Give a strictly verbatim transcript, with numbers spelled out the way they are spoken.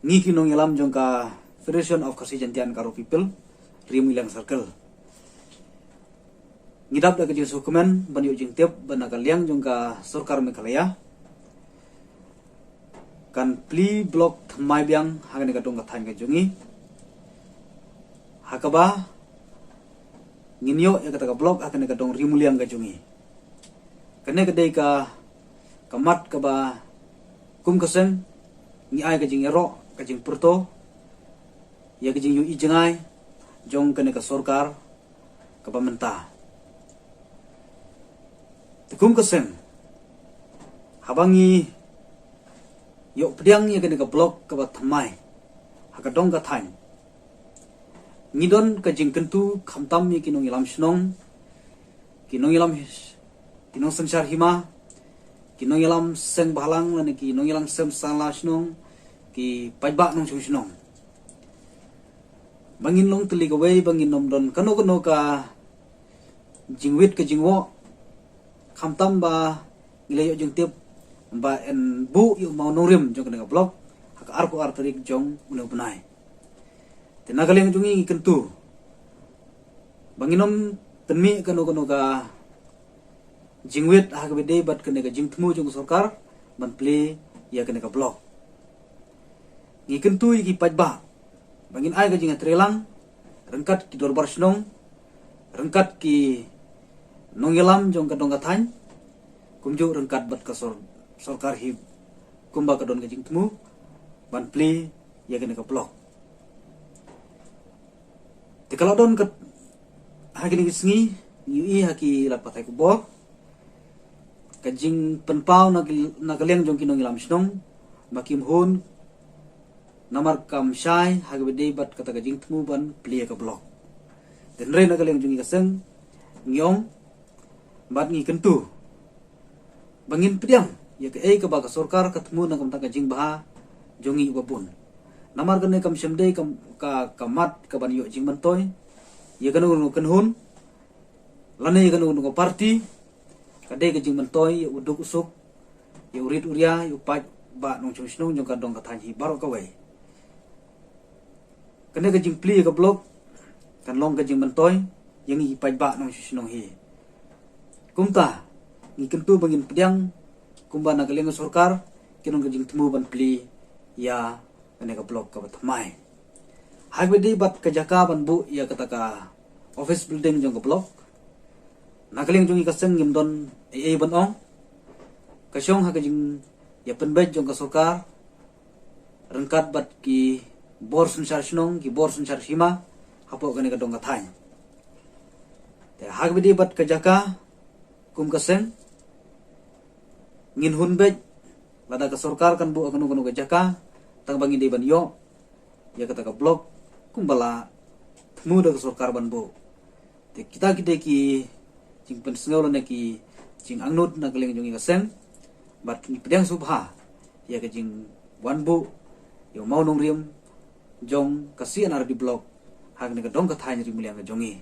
Ngi ki nongïalam jong ka Federation of Khasi Jaintia and Garo People, Ri Muliang Circle, ngi dap da ka jingsngewkmen ban ïoh jingtip ba na ka liang jong ka sorkar Meghalaya kan plie block thymmai biang ha kane ka dong ka thaiñ ka jong ngi, ha kaba ngin ïoh ïa kata ka block ha kane ka dong Ri Muliang ka jong ngi. Kane ka dei ka, ka mat kaba kum ka seng ngi ai ka jingïaroh, ka jingpyrto ïa ka jingïohi jngai jong kane ka sorkar kaba mynta. Te kum ka seng, haba ngi ïoh pdiang ïa kane ka block kaba thymmai ha ka dong ka thaiñ, ngi don ka jingkyntu khamtam ïa ki nongïalam shnong, ki nongïalam his-, ki nongsynshar hima, ki nongïalam seng bhalang lane ki nongïalam seng sala shnong, ki paidbah nongshong shnong, ba ngin long tylli kawei, ba ngin ym don kano kano ka jingwit ka jingwoh, khamtam ba ngi la ïoh jingtip ba yn buh ïa u mawnongrim jong kane ka block ha ka arphew ar tarik jong une u bnai. Te na ka liang jong ngi ngi kyntu ba ngin ym pynmih kano kano ka jingwit ha kaba ïadei bad kane ka jingthmu jong ka sorkar ban plie ïa kane ka block. Ngi kyntu ïa ki paidbah ba ngin ai ka jingïatreilang ryngkat ki dorbar shnong, ryngkat ki nongïalam jong ka dong ka thaiñ, kumjuh ryngkat bad ka sor-, sorkar hi, kumba ka don ka jingthmu ban plie ïa kane ka block. Te ka la don ka, ha kine ki sngi ngi ïohi ha ki lad pathai khubor ka jingpynpaw na ki, na ka liang jong ki nongïalam shnong ba kim hun, namar kam shai ha kaba ïadei bad kata ka jingthmu ban plie ïa ka block. Te hynrei na ka liang jong ngi ka seng ngi ong bad ngi kyntu ba ngin pdiang ïa kaei kaba ka sorkar ka thmu na ka bynta ka jingbha jong ngi uba bun. Namar kane kam shym dei ka, ka, ka mat kaban ïoh jingmyntoi ïa kano kano ka kynhun lane ïa kano kano ka party. Ka dei ka jingmyntoi ïa u duk u suk, ïa u rit u ria, ïa u paidbah nongshong shnong jong ka dong ka thaiñ hi baroh kawei. Kane ka jingplie ïa ka block kan long ka jingmyntoi ïa ngi ki paidbah nongshong shnong hi. Kumta ngi kyntu ba ngin pdiang kumba na ka liang sorkar ki don ka jingthmu ban plie ïa kane ka block kaba thymmai. Ha kaba ïadei bad ka jaka ban buh ïa kata ka office building jong ka block, na ka liang jong ngi ka seng ngim don ei ei ban ong. Ka shong ha ka jingïapynbeit jong ka sorkar ryngkat bad ki bor synshar shnong, ki bor synshar hima hapoh kane ka dong ka thaiñ. Te ha kaba ïadei bad ka jaka, kum ka seng ngin hun beit lada ka sorkar kan buh ha kano kano ka jaka, tang ba ngi dei ban ïoh ïa kata ka block kumba la thmu da ka sorkar ban buh. Te kita ki dei ki jingpynsngew lane ki jingangnud na ka liang jong ngi ka seng, bad ngi pdiang sngewbha ïa ka jingwan buh ïa u mawnongrim jong ka C and RD block ha kane ka dong ka thaiñ Ri Muliang ka jong ngi.